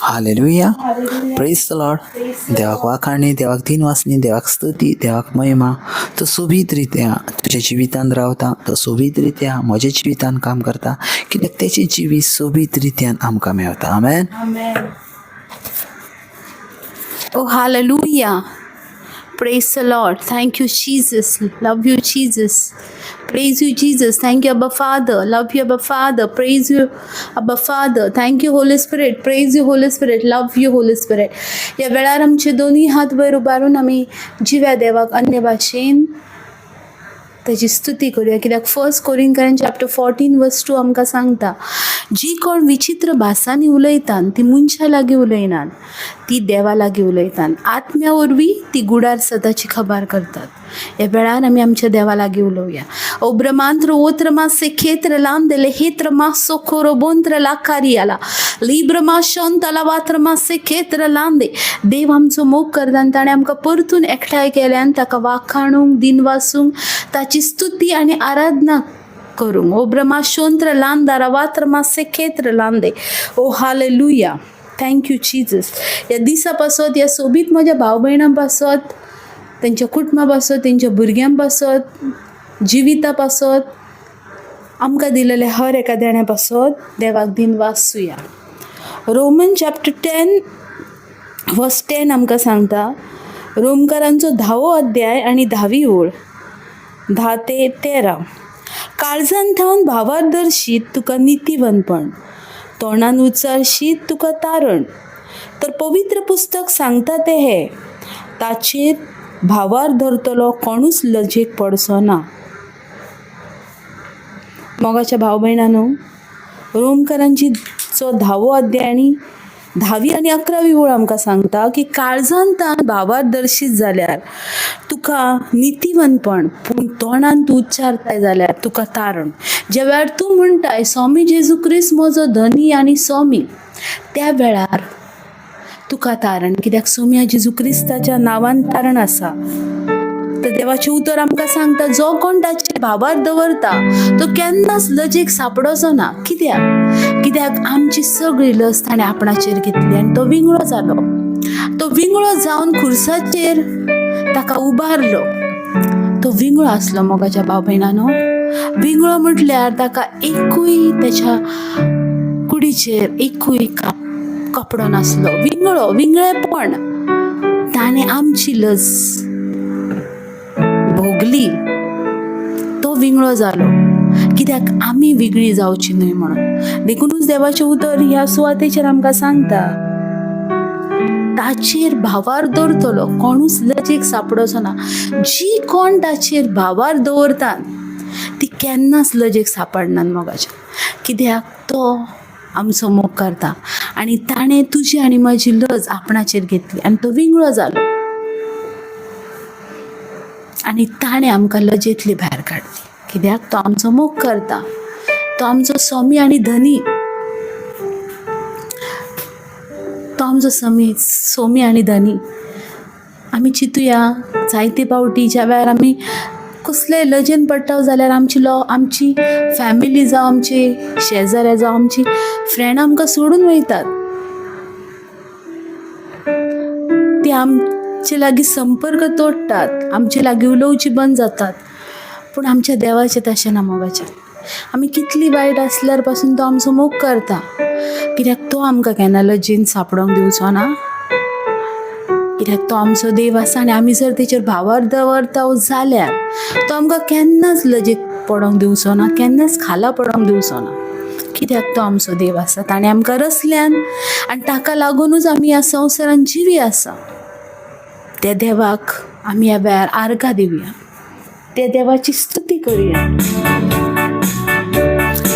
Hallelujah, प्रेज the Lord. देवाक वाखाणी, देवाक दिनवासनी, देवाक स्तुती, देवाक महिमा. तो सोबीत रित्या तुज्या जिवितान रावता, तो सोबीत रित्या म्हज्या जिवितान काम करता, कित्याक तेचें जिवीत सोबीत रित्यान आमकां मेवता. आमेन. Oh, hallelujah. Praise the Lord. Thank you, Jesus. Love you, Jesus. Praise you, Jesus. Thank you, Abba Father. Love you, Abba Father. Praise you, Abba Father. Thank you, Holy Spirit. Praise you, Holy Spirit. Love you, Holy Spirit. ह्या वेळार आमचे दोनूय हात वयर उबारून आमी जिव्या देवाक अन्य भाशेन ताजी स्तुती करुया, कित्याक फर्स्ट कोरिंकरान चॅप्टर 14 वर्स 2 आमकां सांगता, जी कोण विचित्र भासांनी उलयतात ती मनशां लागीं उलयनात, ती देवा लागीं उलयतात. आत्म्या वरवीं ती गुडार सदाची खबर करतात. ह्या वेळार आमी आमच्या देवा लागीं उलोवया. ओ ब्रह्मांत्र ओत्र मासे खेत्र लांदले हेत्र मासो खोरो बोंत्र लाकारी आला लिब्रमा शंतला वात्र मासे खेत्र लांदे. देव आमचो मोग करता आनी ताणें आमकां परतून एकठांय केल्यान ताका वाखाणूंक, दिनवासूंक, ताची स्तुती आनी आराधना करूंक. ओ ब्रह्मा शोंत्र लांदारा वात्र मासे खेत्र लांदे. ओ हालेलुया, thank you Jesus. ह्या दिसा पासत, ह्या सोबीत म्हज्या भाव भयणां पासत, तेंच्या कुटुंबा पासत, तेंच्या भुरग्यां पासत, जिविता पासत, आमकां दिलेले हर एका देण्या पासत देवाक दिनवासुया. रोमन चॅप्टर 10 वर्स 10 आमकां सांगता, रोमकारांचो धावो अध्याय आनी धावी ओळ, 10 ते 13. काळजान थावन भावार दर्शीत तुका नितीवंतपण, तोंडान उच्चारशीत तुका तारण. तर पवित्र पुस्तक सांगता तें हें, ताचेर भावार धरतलो कोणूच लजेक पडचो ना. मोगाच्या भाव भयणांनो, रोमकारांची चो धावो अध्याय आनी धावी आनी 11वी ओळ आमकां सांगता की काळजान तान भावार दर्शीत जाल्यार तुका नितीवंतपण, पूण तोंडान तूं उच्चारताय जाल्यार तुका तारण. ज्या वेळार तूं म्हणटाय स्वामी जेजू क्रिस्त म्हजो धनी आनी स्वामी, त्या वेळार तुका तारण, कित्याक सोम्या जेजू क्रिस्ताच्या नांवान तारण आसा. तर देवाचें उतर आमकां सांगता, जो कोण ताचेर भावार दवरता तो केन्नाच लजेक सांपडचो ना. कित्याक? कित्याक आमची सगळी लज ताणें आपणाचेर घेतली आनी तो विंगळो जालो. तो विंगळो जावन खुर्साचेर ताका उबारलो. तो विंगळो आसलो मोगाच्या भाव भयणानो. विंगळो म्हटल्यार ताका एकूय तेच्या कुडीचेर एकूय कपडो नासलो. विंगळो, विंगळेपण. ताणें आमची लज भोगली. तो विंगळो जालो कित्याक आमी वेगळी जावची न्हय म्हणून. देखुनूच देवाचें उतर ह्या सुवातेचेर आमकां सांगता, ताचेर भावार दवरतलो कोणूच लजेक सांपडचो ना. जी कोण ताचेर भावार दवरतात ती केन्नाच लजेक सांपडनात मोगाच्या, कित्याक तो आमचो मोग करता आनी ताणें तुजी आनी म्हजी लज आपणाचेर घेतली आनी तो विंगळो जालो आनी ताणें आमकां लजेंतली भायर काडली, कित्याक तो आमचो मोग करता. तो आमचो स्वामी आनी धनी, तो आमचो सोमी आनी धनी. आमी चिंतुया, जायते फावटी ज्या वेळार आमी कसलेय लजेन पडटा जाल्यार आमची आमची फॅमिली जावं, आमची शेजाऱ्या जावं, आमची फ्रेंडां आमकां सोडून वयतात. ती आमचे लागीं संपर्क तोडटात, आमचे लागीं उलोवची बंद जातात. पूण आमच्या देवाचें तशें ना मोगाचें. आमी कितली वायट आसल्यार पासून तो आमचो मोग करता, कित्याक तो आमकां केन्ना लजेन सांपडोंक दिवचो ना, कित्याक तो आमचो देव आसा आनी आमी जर तेचेर भावार दवरता जाल्यार तो आमकां केन्नाच लजेक पडोंक दिवचो ना, केन्नाच खाला पडोंक दिवचो ना, कित्याक तो आमचो देव आसा. ताणें आमकां रचल्यान आनी ताका लागुनूच आमी ह्या संवसारान जिवी आसा. त्या देवाक आमी ह्या वेळार आर्गां दिवया, त्या देवाची स्तुती करुया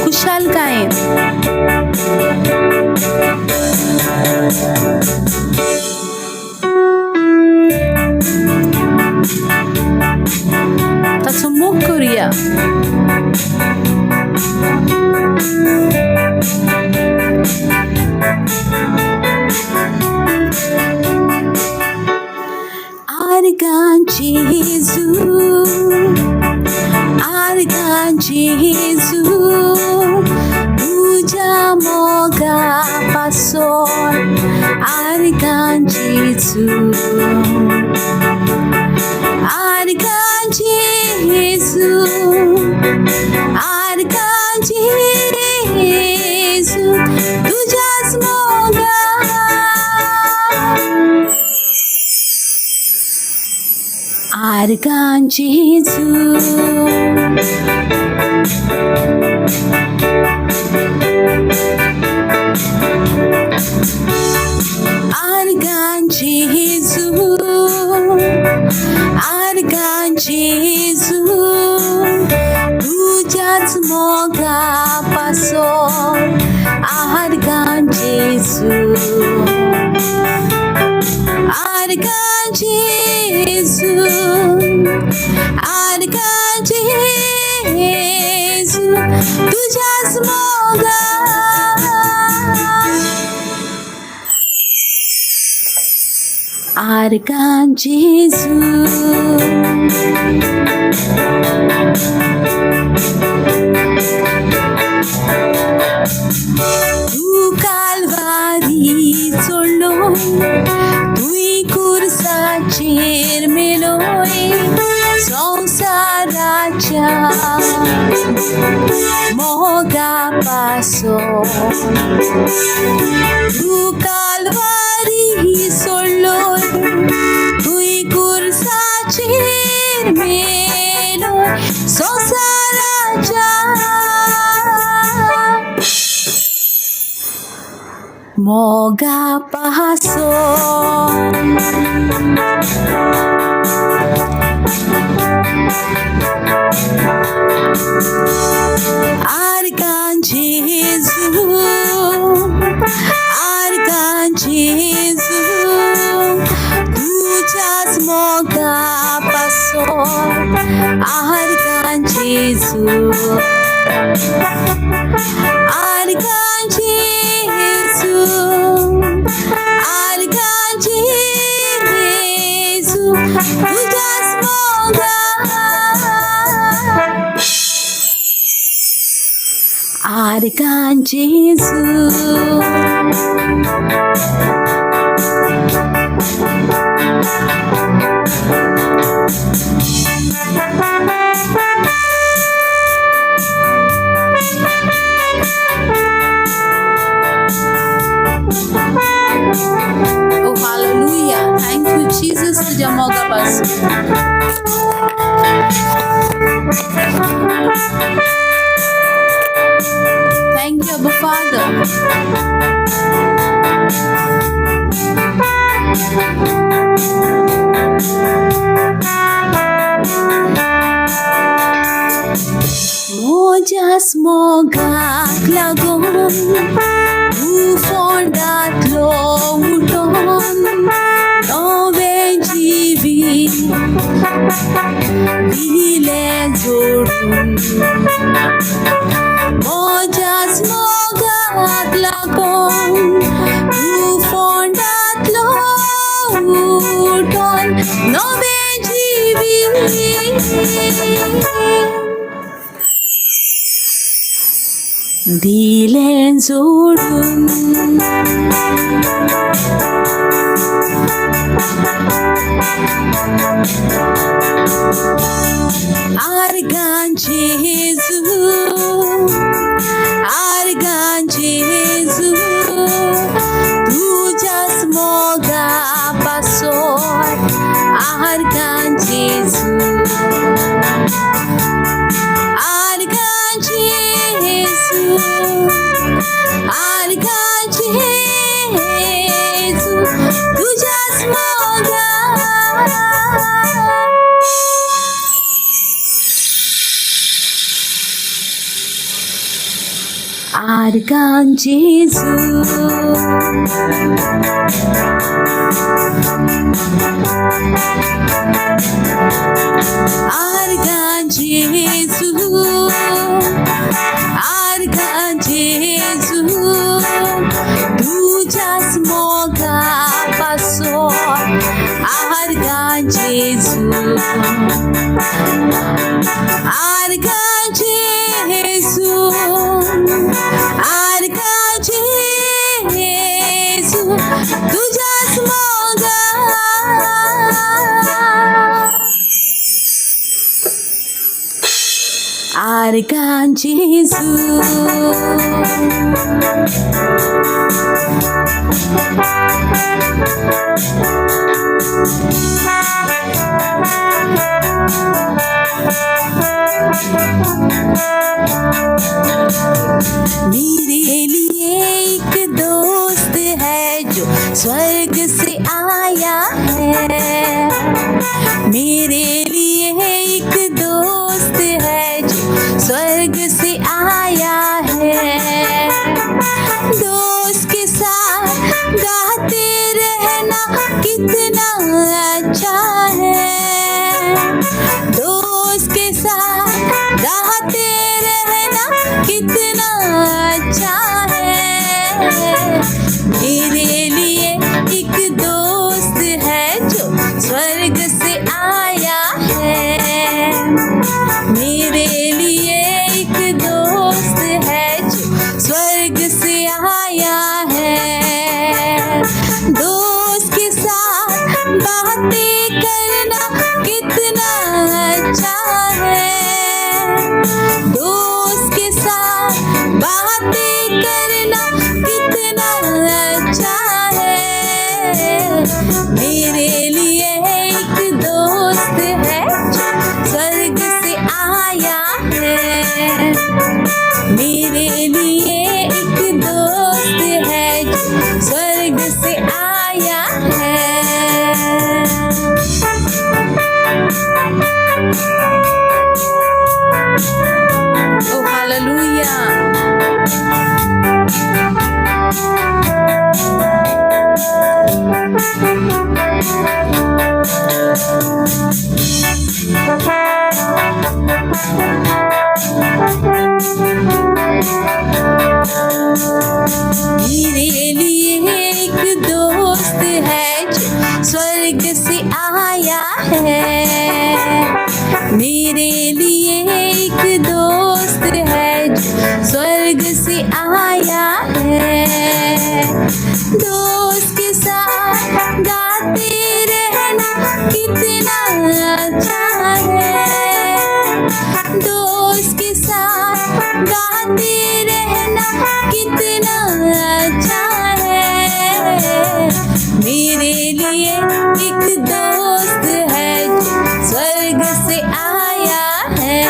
खुशालकायेन. ताचो मोग करुया. आर्गां जेजू, आर्गां जेजू, तुज्या मोगा आर्गां जेजू, आर्गां जेजू, आर्गां जेजू तुज्याच मोगान. आर्गां जेजू. आर्गां जेजू, आर्गां जेजू तुज्याच मोगा पासो. आर्गां जेजू, आर्गां जेजू, आर्गां जेजू तुज्याच मोगा. आर्गां जेजू. तूं कालवारी चडलो, तुवें खुर्साचेर मेलोय संवसाराच्या मोगा पासो. तूं कालवारी सोडलो, तुवें खुर्साचेर मेलोय संवसाराच्या मोगा पासो. आर्गां जेजू, आर्गां जेजू तुज्याच मोगा पासो. आर्गां जेजू, आर्गां जेजू, आर्गां जेजू तुज्याच मोगा. आर्गां जेजू. Oh, hallelujah. Thank you, Jesus, तुझ्या मोगापासून. Thank you, Abba Father. म्हज्याच मोगाक लागून तूं फोंडांतलो उठोन नवें जिवीत दिलें जोडून. म्हज्याच मोगाक लागून तूं फोंडांतलो उठोन नवें जिवीत दिलें जोडून. आर्गां जेजू, आर्गां जेजू तुज्याच मोगा पासो. आर्गां जेजू, आर्गां जेजू, आर्गां जेजू तुज्याच मोगा. आर्गां जेजू. आर्गां जेजू, आर्गां जेजू तुज्याच मोगा पासो. आर्गां जेजू, आर्गां जेजू, आर्गां जेजू. जेजू तुज्याच मोगा. आर्गां जेजू. मेरे लिए एक दोस्त है जो स्वर्ग से आया है. मेरे लिए एक दोस्त है जो स्वर्ग से आया है. दोस्त के साथ गाते रहना कितना अच्छा है. दोस्त के साथ गाते रहना कितना अच्छा है. मेरे लिए एक दोस्त है जो स्वर्ग से आया है. मेरे लिए एक दोस्त है जो स्वर्ग से आया है. दोस्त के साथ बातें करना कितना अच्छा है. दोस्त के साथ बातें करना कितना अच्छा है. मेरे लिए एक दोस्त है जो स्वर्ग से आया है. मेरे लिए एक दोस्त है जो स्वर्ग से आया है. Oh, hallelujah. मेरे लिए एक दोस्त है जो स्वर्ग से आया है. मेरे लिए एक दोस्त है जो स्वर्ग से आया है. दोस्त के साथ गाते रहना कितना अच्छा है. दोस्त के साथ गाते रहना कितना अच्छा है. मेरे लिए एक दोस्त है जो स्वर्ग से आया है.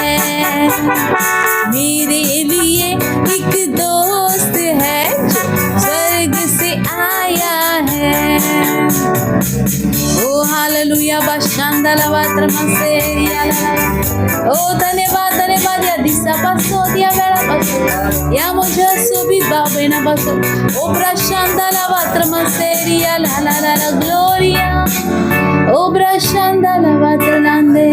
मेरे लिए एक दोस्त है जो स्वर्ग से आया है. ओ हालेलुया. बाशांदाला वात्रमासेरिया. ओ धन्यवाद, धन्यवाद. या दिसा पासून, या वेळा पासून, या म्हज्या सोबीत भाव भयणा पासून. ओ प्रशांताला वात्रमासेरिया ला ला ला ला ग्लोरिया. ओ प्रशांताला वात्रलांदे.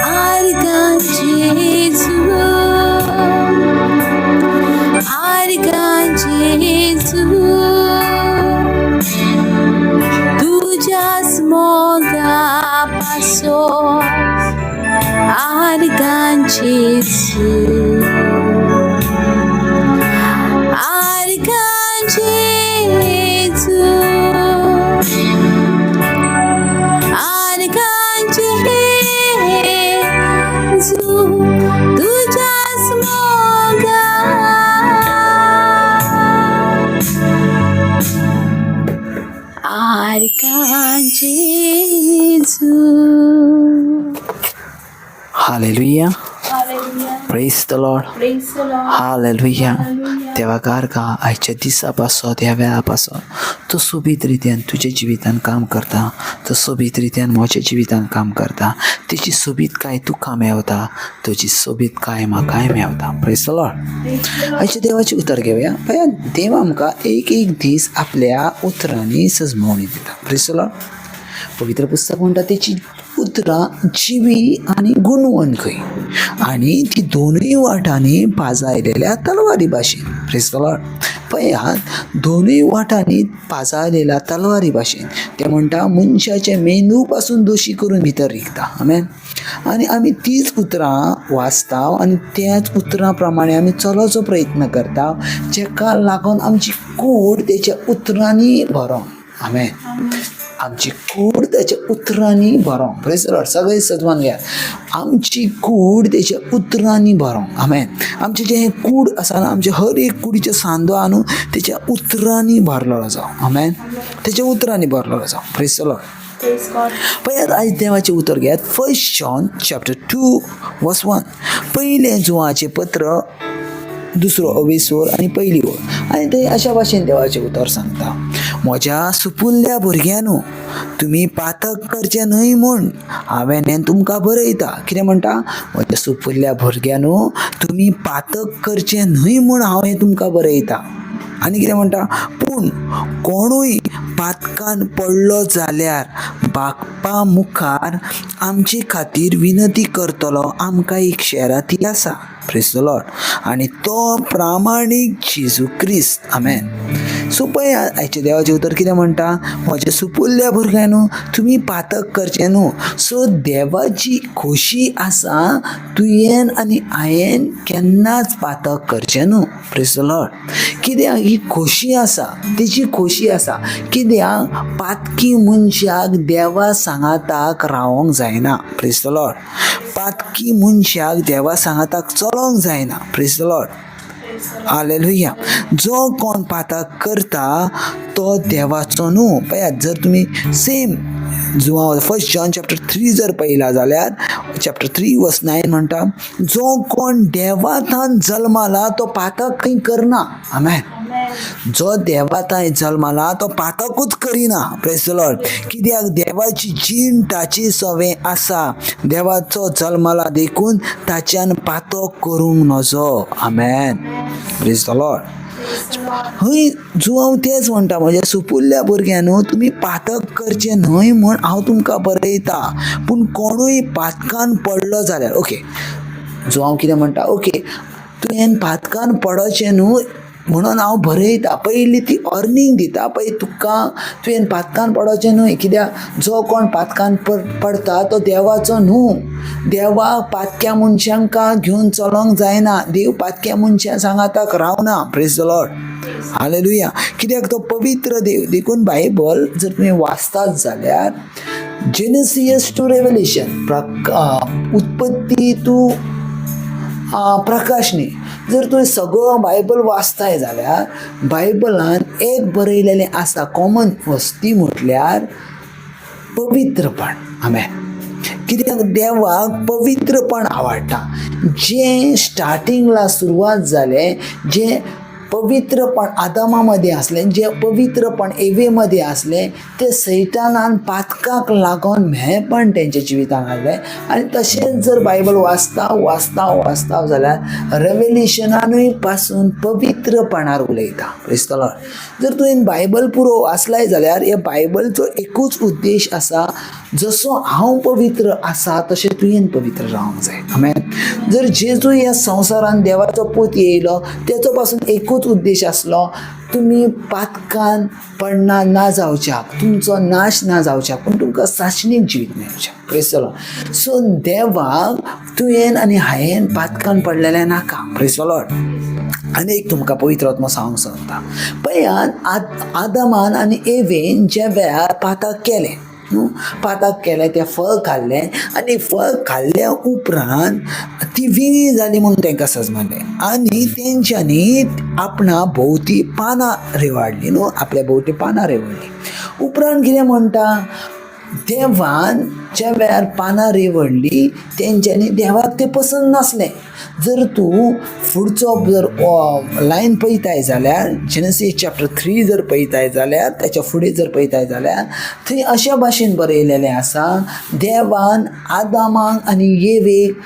आर्गां जेजू, आर्गां जेजू, तुज्याच मोगा पासो. आर्गां जेजू, आर्गां जेजू, आर्गां जेजू, तुज्याच मोगा. आर्गां जेजू. Hallelujah. Hallelujah. Praise the Lord. Praise the Lord. Hallelujah. Hallelujah. देवा का आयच्या दिसा पासत, ह्या वेळा पासत तो सोबीत रित्यान तुज्या जिवितान काम करता. तो सोबीत रित्यान म्हज्या जिवितान काम करता. तेजी सोबीतकाय तुका मेवता, तुजी सोबीतकाय म्हाकाय मेवता. प्रेज the Lord. आयच्या देवाचें उतर घेवया. पळया, देव आमकां एक एक दीस आपल्या उतरांनी सजमवणी दिता. प्रेज the Lord. पवित्र पुस्तक म्हणटा, तेची उतरां जिवी आनी गुणवंत खंय आनी ती दोनूय वाटांनी पाजायलेल्या तलवारी भाशेन. प्रेज the Lord. पळयात, दोनूय वाटांनी पाजारलेल्या तलवारी भाशेन. ते म्हणटा मनशाचे मेंदू पासून दोशी करून भितर रिगता. आमेन. आनी आमी तीच उतरां वाचता आनी त्याच उतरां प्रमाणे आमी चलोवचो प्रयत्न करता, जेका लागून आमची कूड तेच्या उतरांनी भरोंक. आमेन. आमची कूड त्याच्या उतरांनी भरोंक. प्रेज the Lord. सगळे सजवान घेयात, आमची कूड तेच्या उतरांनी भरोंक. आमेन. आमचें जें हें कूड आसा न्हू, आमचे हर एक कुडीचो सांदो आहा न्हू, तेच्या उतरांनी भरलेलो जावं. आमेन. तेच्या उतरांनी भरलेलो जावं. Praise the Lord. Praise God. पळयात, आयज देवाचें उतर घेयात, First John chapter 2 verse 1, पयलें जुवाचें पत्र, दुसरो अवेसोर आनी पयली ओळ. आनी थंय अशा भाशेन देवाचें उतर सांगता, म्हज्या सुपुल्ल्या भुरग्यांनो, तुमी पातक करचें न्हय म्हूण हांवें हें तुमकां बरयता. कितें म्हणटा? म्हज्या सुपुल्ल्या भुरग्यांनो, तुमी पातक करचें न्हय म्हूण हांव हें तुमकां बरयता. आनी कितें म्हणटा? पूण कोणूय पातकान पडलो जाल्यार बापा मुखार आमचे खातीर विनंती करतलो आमकां एक शेराती आसा. Praise the Lord. आनी तो प्रामाणीक जेजू क्रिस्त. आमेन. सो पळय, आयचें देवाचें उतर कितें म्हणटा? म्हज्या सुपुल्ल्या भुरग्यांनो, तुमी पातक करचें न्हू. सो देवाची खोशी आसा तुवें आनी हांवें केन्नाच पातक करचें न्हू. Praise the Lord. कित्याक ही खोशी आसा, तेजी खोशी आसा. कित्याक पातकी मनशाक देवा सांगाताक रावोंक जायना. Praise the Lord. पातकी मनशाक देवा सांगाताक चलोंक जायना. Praise the Lord. Hallelujah. जो कोण पातक करता तो देवाचो न्हू. पळयात, जर तुमी same Joao first John chapter 3 जर पळयला जाल्यार चॅप्टर 3 वर्स 9 म्हणटा, जो कोण देवातान जल्माला तो पातक खंय करना. आमेन. जो देवाताय जल्माला तो पातकूच करिना. Praise the Lord. कित्याक देवाची जीण ताची सवे आसा. देवाचो जल्माला देखून ताच्यान पातक करूंक नजो. आमेन. Praise the Lord. हय, जुवांव तेच म्हणटा, म्हज्या सुपुल्ल्या भुरग्यांनो, तुमी पातक करचें न्हय म्हूण हांव तुमकां बरयता. पूण कोणूय पातकान पडलो जाल्यार, ओके, जुवांव कितें म्हणटा? ओके, तुवें पातकान पडचें न्हू म्हणून हांव बरयता. पयलीं ती वॉर्निंग दिता, पळय तुका, तुवें पातकान पडचें न्हय. कित्याक जो कोण पातकान पडटा तो देवाचो न्हू. देवा पातक्या मनशांक घेवन चलोंक जायना. देव पातक्या मनशां सांगाताक रावना. Praise the Lord. Hallelujah. कित्याक तो पवित्र देव. देखून बायबल जर तुमी वाचतात जाल्यार जेनसियस टू रेवलेशन, उत्पत्ती टू प्रकाश न्ही, जर तुवें सगळो बायबल वाचताय जाल्यार बायबलान एक बरयलेलें आसा कॉमन वस्ती म्हटल्यार पवित्रपण. आमेन. कित्याक देवाक पवित्रपण आवडटा. जें स्टार्टिंगला सुरवात जालें, जें पवित्रपण आदमा मदीं आसलें, जें पवित्रपण एवे मदीं आसलें, तें सैतानान पातकाक लागून म्हेळपण तेंच्या जिवितान हाडलें. आनी तशेंच जर बायबल वाचता वाचता वाचता जाल्यार रेवलेशनानूय पासून पवित्रपणार उलयता. Praise the Lord. जर तुवें बायबल पुरो वाचलाय जाल्यार ह्या बायबलचो एकूच उद्देश आसा, जसो हांव पवित्र आसा तशें तुवें पवित्र रावंक जाय. आमेन. जर जेजू ह्या संवसारान देवाचो पूत येयलो, तेचो पासून एकूच उद्देश आसलो, तुमी पातकान पडना ना जावच्याक, तुमचो नाश ना जावच्याक, पूण तुमकां सासणीक जिवीत मेळच्याक. Praise the Lord. सो देवाक तुवें आनी हांवें पातकान पडलेलें नाका. Praise the Lord. आनी एक तुमकां पवित्र आत्मो सांगूंक सोदता. पळयात, आदमान आनी एवेन ज्या वेळार पातक केलें न्हू, पातक केलें, तें फळ खाल्लें आनी फळ खाल्ल्या उपरांत ती वेगळी जाली म्हूण तांकां सजमानलें आनी तेंच्यांनी आपणा भोंवती पानां रेवाडली न्हू, आपल्या भोंवती पानां रेवडली. उपरांत कितें म्हणटा? देवान ज्या वेळार पानां रेवडली तेंच्यांनी देवाक तें पसंत नासलें. जर तूं फुडचो जर लायन पळयताय जाल्यार, जेनसीस चॅप्टर 3 जर पळयताय जाल्यार, त्याच्या फुडें जर पळयताय जाल्यार थंय अशा भाशेन बरयलेलें आसा, देवान आदामाक आनी येवेक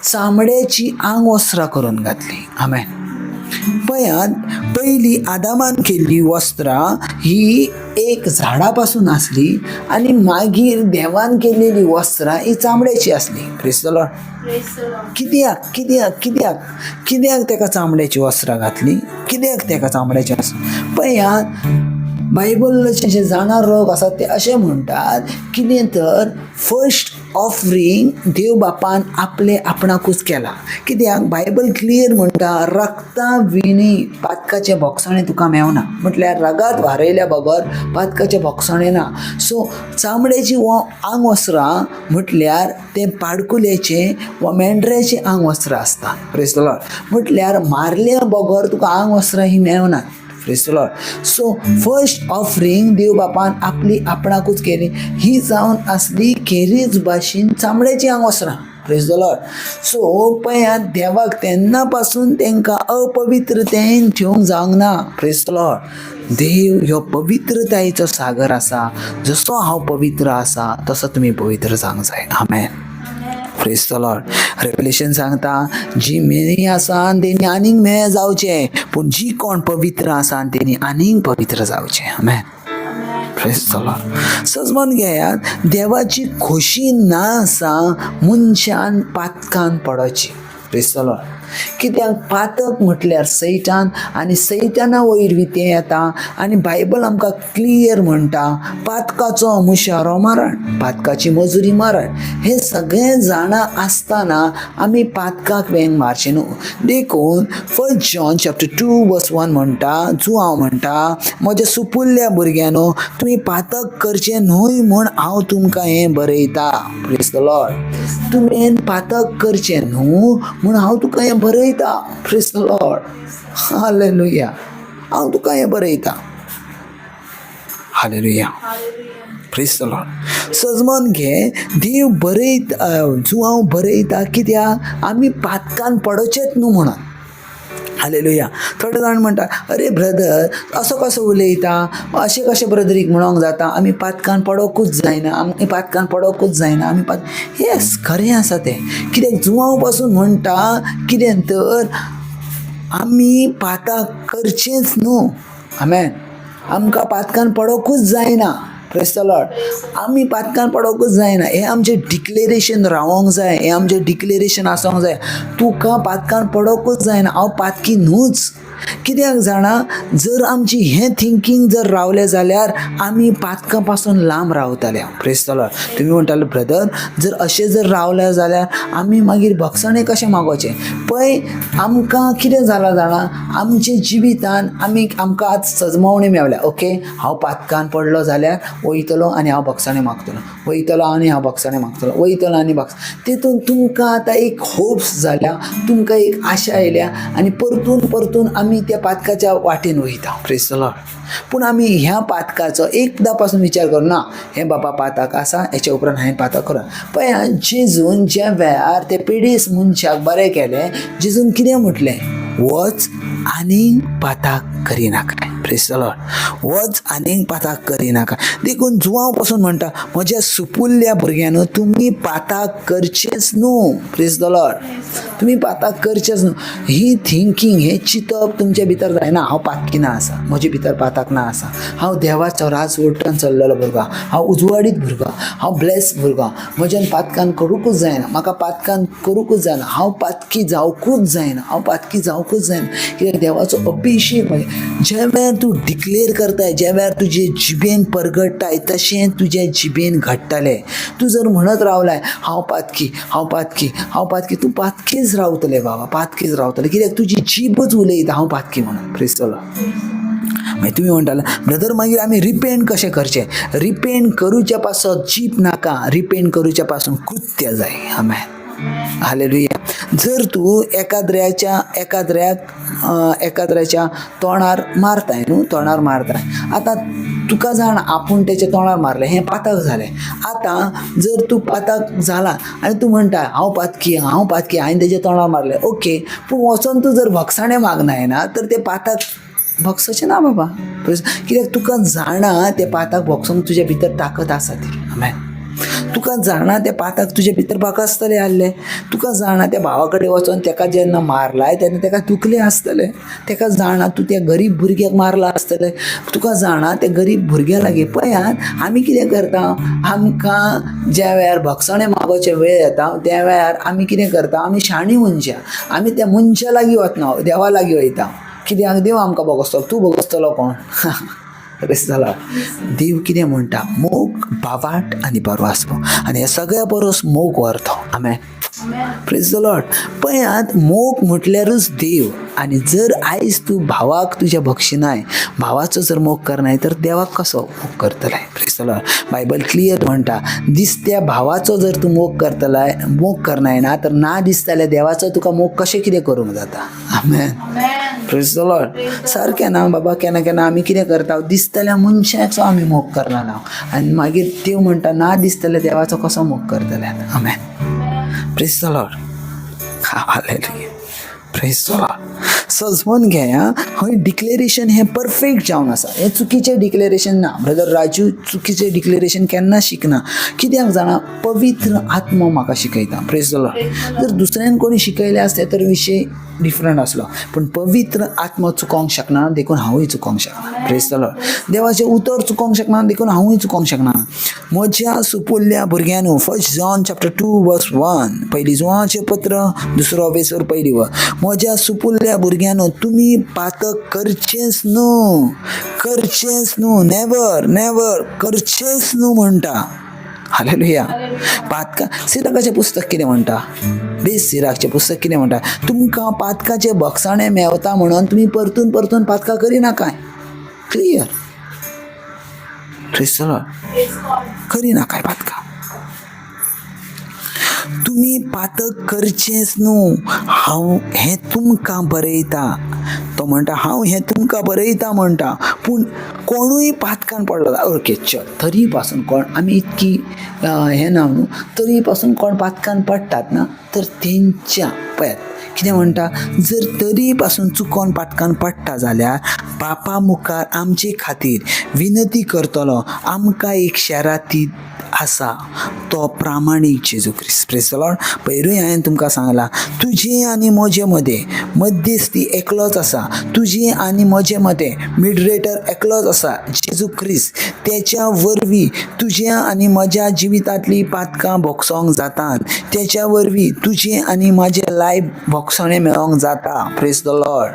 चामड्याची आंगवस्त्रां करून घातली. आमेन. पळयात, पयलीं आदामान केल्ली वस्त्रां ही एक झाडा पासून आसली आनी मागीर देवान केल्लेली वस्त्रां ही चामड्याची आसली. Praise the Lord. कित्याक कित्याक कित्याक कित्याक ताका चामड्याची वस्त्रां घातली? कित्याक ताका चामड्याची वस्त्रां? पळयात, बायबलाचे जे जाणार लोक आसात ते अशें म्हणटात कितें तर फर्स्ट ऑफरींग देव बापान आपले आपणाकूच केला. कित्याक बायबल क्लियर म्हणटा, रक्ता विणी पातकाचें भोगसणें तुका मेवना. म्हटल्यार रगात वारयल्या बगर पातकाचें भोगसणें ना. सो चामड्याची आंग वस्त्रां म्हटल्यार तें पाडकुल्याचें वा मेंढऱ्याचें आंग वस्त्रां आसता. Praise the Lord. म्हटल्यार मारल्या बगर तुका आंग वस्त्रां ही मेवनात. Praise the Lord. So first offering देव बापान आपली आपणाकूच केली, ही जावन आसली खेरीज भाशेन चामड्याची आंगवस्त्रां. Praise the Lord. सो पळयात, देवाक तेन्ना पासून तांकां अपवित्रतेन ठेवंक जावंक ना. Praise the Lord. देव ह्यो पवित्रतायेचो सागर आसा. जसो हांव पवित्र आसा तसो तुमी पवित्र जावंक जाय. आमेन. Praise the Lord. Revelation सांगता, जी मेळी आसा तेणी आनीक मेळ जावचें, पूण जी कोण पवित्र आसा तेणी आनीक पवित्र जावचें. आमेन. Praise the Lord. सजमन घेयात, देवाची खोशी ना आसा मनशान पातकान पडोची. Praise the Lord. कित्याक पातक म्हटल्यार सैतान आनी सैताना वयर तें येता आनी बायबल आमकां क्लियर म्हणटा, पातकाचो मुशारो मरण, पातकाची मजुरी मरण. हें सगळें जाणा आसतना आमी पातकाक वेंग मारचें न्हू. देखून 1 John chapter 2 verse 1 म्हणटा, जुआंव म्हणटा, म्हज्या सुपुल्ल्या भुरग्यांनो, तुमी पातक करचें न्हय म्हूण हांव तुमकां हें बरयता. Praise the Lord. तुवें पातक करचें न्हू म्हूण हांव तुका हें बरयता. Praise the Lord. हालेलुया. हांव तुका हें बरयता. हालेलुया. Praise the Lord. सजमन घे, देव बरयत, जुआंव बरयता कित्याक आमी पातकान पडोचेच न्हू म्हणून. हालेलुया. थोडे जाण म्हणटा, अरे ब्रदर, असो कसो उलयता, अशें कशें ब्रदरीक म्हणोंक जाता, आमी पातकान पडोकूच जायना, आमी पातकान पडोकूच जायना, आमी पात. येस, खरें आसा तें. कित्याक जुआंव पासून म्हणटा कितें तर आमी पाताक करचेंच न्हू. आमेन. आमकां पातकान पडोकूच जायना. Praise the Lord. आमी पातकान पडोकूच जायना. हें आमचें डिक्लेरेशन रावोंक जाय, हें आमचें डिक्लेरेशन आसोंक जाय. तुका पातकान पडोकूच जायना, हांव पातकी न्हूच. कित्याक जाणा, जर आमची हें थिंकींग जर रावलें जाल्यार आमी पातकां पासून लांब रावतले. Praise the Lord. तुमी म्हणटाले, ब्रदर, जर अशें जर रावलें जाल्यार आमी मागीर भगसणें कशें मागोवचें? पळय, आमकां कितें जालां जाणा, आमच्या जिवितान आमी आमकां आज सजमवणी मेवल्या. ओके, हांव पातकान पडलो जाल्यार वयतलो आनी हांव भगसणें मागतलो, वयतलो आनी हांव भगसणें मागतलो, वयतलो आनी भगस. तितून तुमकां आतां एक होप्स जाल्या, तुमकां एक आशा आयल्या आनी परतून परतून आमी त्या पातकाच्या वाटेन वयता. Praise the Lord. पूण आमी ह्या पातकाचो एकदां पासून विचार करूं ना, हें बाबा पातक आसा, हेच्या उपरांत हांवें पातक करूं. पळय, जेजून ज्या वेळार ते पिडीस मनशाक बरें केलें, जेजून कितें म्हटलें? वच आनीक पाताक करिनाका. Praise the Lord. वच आनीक पाताक करिनाका. देखून जुआंव पासून म्हणटा, म्हज्या सुपुल्ल्या भुरग्यांनो, तुमी पाताक करचेच न्हू. Praise the Lord. तुमी पाताक करचेच न्हू. ही थिंकींग, हें चिंतप तुमच्या भितर जायना. हांव पातकी ना आसा, म्हजे भितर पाताक ना आसा, हांव देवाचो राज वट्टान चल्लेलो भुरगो, हांव उजवाडीत भुरगो, हांव ब्लेस भुरगो, म्हज्यान पातकान करूंकूच जायना, म्हाका पातकान करूंकूच जायना, हांव पातकी जावकूच जायना, हांव पातकी जावकूच जायना. कित्याक देवाचो अभिशेक म्हणजे ज्या वेळार तूं डिक्लेर करताय, ज्या वेळार तुजे जिबेन परगट्टाय, तशें तुज्या जिबेन घडटलें. तूं जर म्हणत रावलाय, हांव पातकी, हांव पातकी, हांव पातकी, तूं पातकीच रावतलें बाबा, पातकीच रावतलें. कित्याक तुजी जीबच उलयता हांव पातकी म्हणून. Praise the Lord. मागीर तुमी म्हणटाले, ब्रदर, मागीर आमी रिपेंट कशें करचें? रिपेंट करूच्या पासत जीप नाका, रिपेंट करूच्या पासून कृत्य जाय. आमेन. हालेलुया. जर तूं एकाद्र्याच्या एकाद्र्याक एकाद्र्याच्या तोंडार मारताय न्हू, तोंडार मारताय, आतां तुका जाण आपूण तेच्या तोंडार मारलें, हें पातक जालें. आतां जर तूं पातक जाला आनी तूं म्हणटा हांव पातकी, हांव पातकी, हांवें तेज्या तोंडार मारलें, ओके, पूण वचोन तूं जर भगसाणें मागनाय ना तर तें पातक भगसचें ना बाबा. कित्याक तुका जाणा तें पातक भोगसूंक तुज्या भितर ताकद आसा ती. आमेन. तुका जाणा त्या पातक तुजे भितर बाकसतलें आहलें. तुका जाणा त्या भावा कडेन वचोन तेका जेन्ना मारलाय तेन्ना तेका दुखलें आसतलें. तेका जाणा तूं त्या गरीब भुरग्याक मारला आसतलें. तुका जाणा त्या गरीब भुरग्या लागीं. पळयात आमी कितें करता, आमकां ज्या वेळार भक्षणें मागोवचे वेळ येता त्या वेळार आमी कितें करता, आमी शाणी मनशां, आमी त्या मनशा लागीं वतना देवा लागीं वयता. कित्याक देव आमकां भोगसतलो, तूं भोगसतलो कोण? जाला देव कितें म्हणटा, मोग बावाट आनी बरो आसलो आनी ह्या सगळ्या बरोस मोग व्हरतो. आमेन. Praise the Lord. पळयात मोग म्हटल्यारूच देव. आनी जर आयज तूं भावाक तुज्या बक्षिनाय, भावाचो जर मोग करनाय तर देवाक कसो मोग करतलाय? Praise the Lord. Bible clear म्हणटा, दिसत्या भावाचो जर तूं मोग करतलाय, मोग करनाय ना तर ना दिसतल्या देवाचो तुका मोग कशें कितें करूंक जाता? आमेन. Praise the Lord. सारकें ना बाबा, केन्ना केन्ना आमी कितें करता, दिसतल्या मनशाचो आमी मोग करना ना आनी मागीर देव म्हणटा ना दिसतल्या देवाचो कसो मोग करतले? आमेन. Praise the Lord. Hallelujah. Praise the Lord. सजमून घे. हय डिक्लेरेशन हें परफेक्ट जावन आसा, हें चुकीचें डिक्लेरेशन ना. ब्रदर राजू चुकीचें डिक्लेरेशन केन्ना शिकना. कित्याक जाणा, पवित्र आत्मो म्हाका शिकयता. Praise the Lord. जर दुसऱ्यान कोणी शिकयलें आसतें तर विशय डिफरंट आसलो, पूण पवित्र आत्मो चुकोंक शकना देखून हांवूय चुकोंक शकना. Praise the Lord. देवाचें उतर चुकोंक शकना देखून हांवूय चुकोंक शकना. म्हज्या सुपुल्ल्या भुरग्यांनो, 1 John chapter 2 verse 1, पयली जुवाचें पत्र दुसरो वेसर पयली वर. म्हज्या सुपुल्ल्या भुरग्यांनो, तुमी पातक करचेंच न्हू, करचेंच न्हू, नेवर नेवर करचेंच न्हू म्हणटा. हालेलुया. पातका सिराकाचें पुस्तक कितें म्हणटा, बेस सिराकचें पुस्तक कितें म्हणटा, तुमकां पातकाचें बक्षाणें मेवता म्हणून तुमी परतून परतून पातकां करिनाकाय. क्लियर. Praise the Lord. करिनाकाय पातकां. तुमी पातक करचेंच न्हू. हांव हें तुमकां बरयता. तो म्हणटा हांव हें तुमकां बरयता म्हणटा, पूण कोणूय पातकान पडलो. ओके चल, तरी पासून कोण आमी इतकी हें ना न्हू, तरी पासून कोण पातकान पडटात ना तर तेंच्या पळयात कितें म्हणटा, जर तरी पासून चुकोन पातकान पडटा जाल्यार बापा मुखार आमचे खातीर विनंती करतलो आमकां एक शेराती आसा, तो प्रामाणीक जेजू क्रिस्त. Praise the Lord. पयरूय हांवें तुमकां सांगलां, तुजे आनी म्हजे मदें मध्यस्थी एकलोच आसा. तुजे आनी म्हजे मदें मिडरेटर एकलोच आसा, जेजू क्रिस्त. तेच्या वरवीं तुज्या आनी म्हज्या जिवितांतलीं पातकां भोगसोंक जातात. तेच्या वरवीं तुजें आनी म्हजें लायफ भोगसणें मेळोंक जाता. Praise the Lord.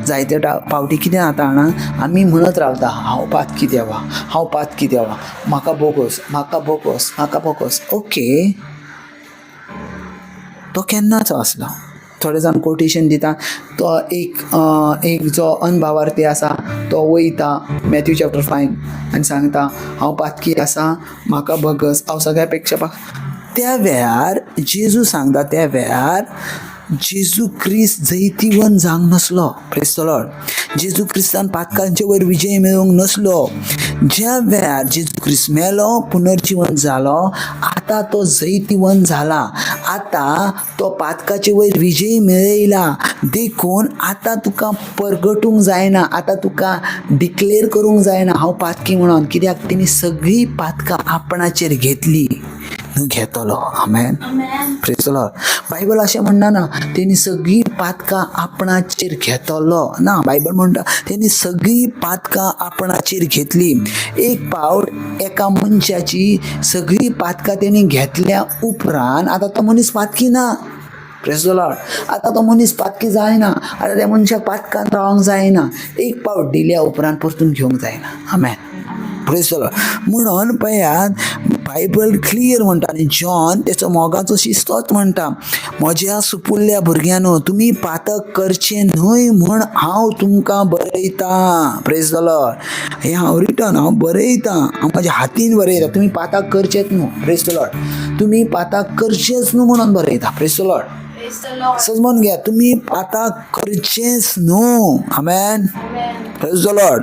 जायते पावटी कितें जाता जाणा, आमी म्हणत रावता हांव पातकी देवा, हांव पातकी देवा, म्हाका बोगोस, म्हाका बोगोस, म्हाका बोगोस. ओके, तो केन्नाचो आसलो. थोडे जाण कोटेशन दिता, तो एक एक जो अनभावार्थी आसा तो वयता मॅथ्यू चॅप्टर 5 आनी सांगता हांव पातकी आसा, म्हाका भगस, हांव सगळ्या पेक्षा. त्या वेळार जेजू सांगता, त्या वेळार जेजू क्रिस्त जैतिवन जावंक नासलो. Praise the Lord. जेजू क्रिस्तान पातकांचे वयर विजय मेळोवंक नासलो. ज्या वेळार जेजू क्रिस्त मेलो, पुनर्जिवन जालो, आतां तो जैतिवन जाला, आतां तो पातकाचे वयर विजय मेळयला. देखून आतां तुका परगटूंक जायना, आतां तुका डिक्लेर करूंक जायना हांव पातकी म्हणून. कित्याक तेणी सगळीं पातकां आपणाचेर घेतली, घेतलो. आमेन. Praise the Lord. Bible अशें म्हणना ना तेणी सगळीं पातकां आपणाचेर घेतलो ना. बायबल म्हणटा तेणी सगळीं पातकां आपणाचेर घेतली. एक पावट एका मनशाची सगळीं पातकां तेणी घेतल्या उपरांत आतां तो मनीस पातकी ना. Praise the Lord. आतां तो मनीस पातकी जायना, आतां त्या मनशाक पातकान रावंक जायना. एक पावट दिल्या उपरांत परतून घेवंक जायना. आमेन. Praise the Lord. म्हणून पळयात बायबल क्लियर म्हणटा, आनी जॉन तेचो मोगाचो शिस्तोच म्हणटा, म्हज्या सुपुल्ल्या भुरग्यांनो, तुमी पातक करचें न्हय म्हूण हांव तुमकां बरयतां. Praise the Lord. हें हांव रिटर्न हांव बरयतां, हांव म्हज्या हातीन बरयतां, तुमी पातक करचेच न्हू. Praise the Lord. तुमी पातक करचेच न्हू म्हणून बरयता. Praise the Lord. समजून घ्या, तुमी पातक करचेच न्हू. आमेन. Praise the Lord.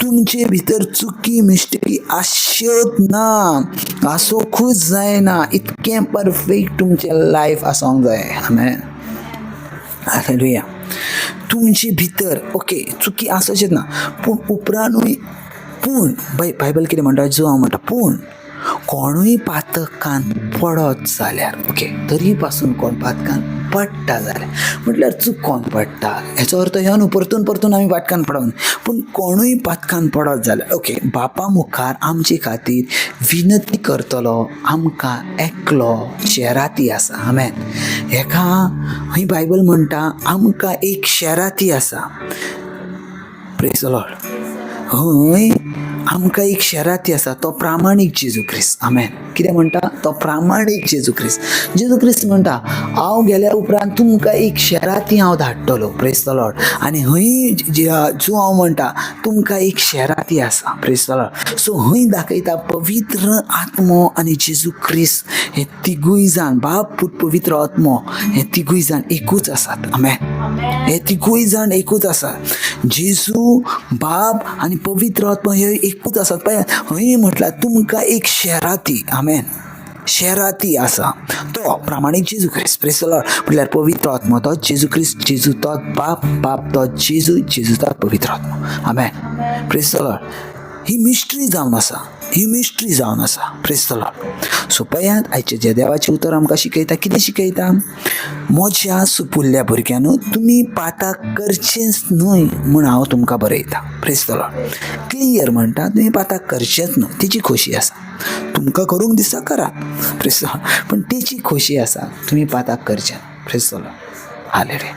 तुमचे भितर चुकी मिस्टेकी आसच्योच ना, आसूंकूच जायना. इतकें परफेक्ट तुमचें लायफ आसूंक जाय. आमेन. हालेलुया. तुमचे भितर ओके चुकी आसचेच ना, पूण उपरांतूय पूण बायबल कितें म्हणटा, जो हांव म्हणटा, पूण कोणूय पातकान पडत जाल्यार, ओके, तरी पासून कोण पातकान पडटा जाल्यार म्हटल्यार चुकोन पडटा हेचो अर्थ ह्यो न्हू परतून परतून आमी पातकान पडोन, पूण कोणूय पातकान पडत जाल्यार, ओके, बापा मुखार आमचे खातीर विनंती करतलो आमकां एकलो शेराती आसा. आमेन. हेका ही बायबल म्हणटा आमकां एक शेराती आसा. Praise the Lord. हय, आमकां एक शेराती आसा, तो प्रामाणीक जेजू क्रिस्त. आमेन. कितें म्हणटा? तो प्रामाणीक जेजू क्रिस्त. जेजू क्रिस्त म्हणटा हांव गेल्या उपरांत तुमकां एक शेराती हांव धाडटलो. Praise the Lord. आनी हय जो हांव म्हणटा तुमकां एक शेराती आसा. Praise the Lord. सो हय दाखयता पवित्र आत्मो आनी जेजू क्रिस्त हे तिगूय जाण, बाप पूत पवित्र आत्मो हे तिगूय जाण एकूच आसात. आमेन. हे तिगूय जाण एकूच आसात. जेजू बाप आनी पवित्र आत्मो हे एकूच आसात. पळय हय म्हटल्यार तुमकां एक शेराती, आमेन, शेराती आसा, तो प्रामाणीक जेजू क्रिस्त. प्रेज the Lord. म्हटल्यार पवित्र आत्मो तो जेजू क्रिस्त, जेजू तो बाप, बाप तो जेजू, जेजू तो पवित्र आत्मो. आमेन. Praise the Lord. He mystery जावन आसा, ही मिस्ट्री जावन आसा. Praise the Lord. सो पळयात आयचें जें देवाचें उतर आमकां शिकयता, कितें शिकयता? म्हज्या सुपुल्ल्या भुरग्यांनो, तुमी पाताक करचेंच न्हय म्हूण हांव तुमकां बरयतां. Praise the Lord. Clear म्हणटा तुमी पाताक करचेंच न्हय, तेजी खोशी आसा. तुमकां करूंक दिसता करात. Praise the Lord. पूण तेजी खोशी आसा तुमी पाताक करचें. Praise the Lord. हालेलुया.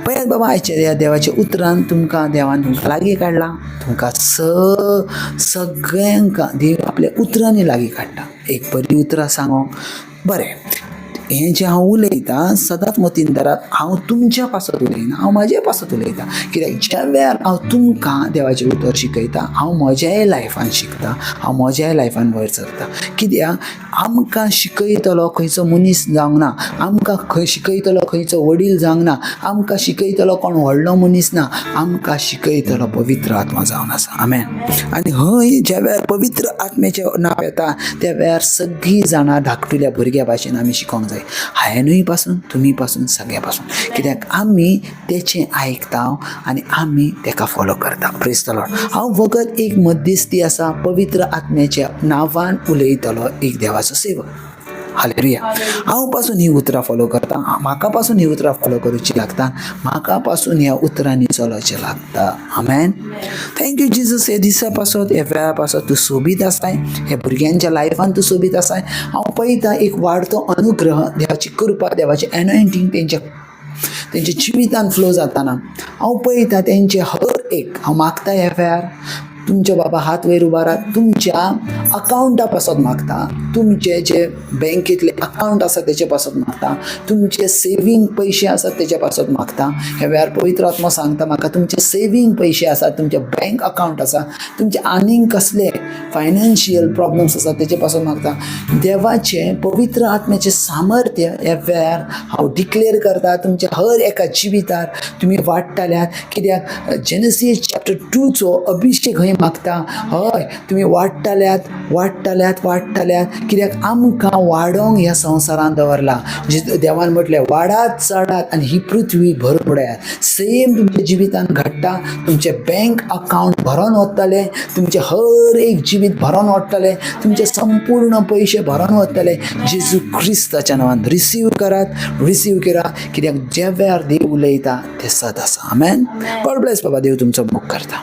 पळयात बाबा, आयच्या ह्या देवाच्या उतरान तुमकां देवान तुमकां लागीं काडला. तुमकां सगळ्यांक देव आपल्या उतरांनी लागीं काडटा. एक बरी उतरां सांगोंक बरें, हें जें हांव उलयतां सदांच मतीन धरात, हांव तुमच्या पासत उलयना, हांव म्हाजे पासत उलयतां. कित्याक ज्या वेळार हांव तुमकां देवाचें उतर शिकयता, हांव म्हज्याय लायफान शिकता, हांव म्हज्याय लायफान वयर सरता. कित्याक आमकां शिकयतलो खंयचो मनीस जावंक ना, आमकां खंय शिकयतलो खंयचो वडील जावंक ना, आमकां शिकयतलो कोण व्हडलो मनीस ना, आमकां शिकयतलो पवित्र आत्मा जावन आसा. आमेन. आनी हय ज्या वेळार पवित्र आत्म्याचें नांव येता त्या वेळार सगळीं जाणां धाकटुल्या भुरग्या भाशेन आमी शिकोंक जाय. हांवेनूय पासून, तुमी पासून, सगळ्या पासून. कित्याक आमी तेचें आयकता आनी आमी तेका फॉलो करता. Praise the Lord. हांव फकत एक मध्यस्थी आसा, पवित्र आत्म्याच्या नांवान उलयतलो एक देवाचो सेवक. हालेलुया. हांव पासून ही उतरां फॉलो करता, म्हाका पासून ही उतरां फॉलो करूची लागता, म्हाका पासून ह्या उतरांनी चलोवचें लागता. आमेन. Thank you Jesus. हे दिसा पासत, ह्या वेळा पासत तूं सोबीत आसाय, ह्या भुरग्यांच्या लायफान तूं सोबीत आसाय. हांव पळयतां एक वाडतो अनुग्रह, देवाची कृपा, देवाचें एनॉयंटींग तेंच्या तेंच्या जिवितान फ्लो जाताना हांव पळयतां. तेंचे हर एक हांव मागता ह्या वेळार तुमच्या बाबा हात वयर उबारात, तुमच्या अकावंटा पासत मागता, तुमचे जे बँकेतले अकावंट आसा तेचे पासत मागता, तुमचे सेवींग पयशे आसात तेचे पासत मागता. ह्या वेळार पवित्र आत्मो सांगता म्हाका, तुमचे सेवींग पयशे आसात, तुमचे बँक अकावंट आसा, तुमचे आनीक कसले फायनान्शियल प्रॉब्लम्स आसात तेचे पासत मागता. देवाचें पवित्र आत्म्याचें सामर्थ्य ह्या वेळार हांव डिक्लेर करता तुमच्या हर एका जिवितार तुमी वाडटाल्यात. कित्याक जेनसीस चॅप्टर 2चो अभिशेक हय मागता. हय, तुमी वाडटाल्यात, वाडटाल्यात, वाडटाल्यात. कित्याक आमकां वाडोवंक ह्या संवसारांत दवरला. देवान म्हटलें वाडात, चडात आनी ही पृथ्वी भरून उडयात. सेम तुमच्या जिवितान घडटा. तुमचें बँक अकावंट भरोन वतलें, तुमचें हर एक जिवीत भरोन वतलें, तुमचे संपूर्ण पयशे भरोन वतले. जेजू क्रिस्ताच्या नांवान रिसीव करात, रिसीव करात. कित्याक ज्या वेळार देव उलयता तें सत आसा. आमेन. गॉड ब्लेस बाबा. देव तुमचो मोग करता.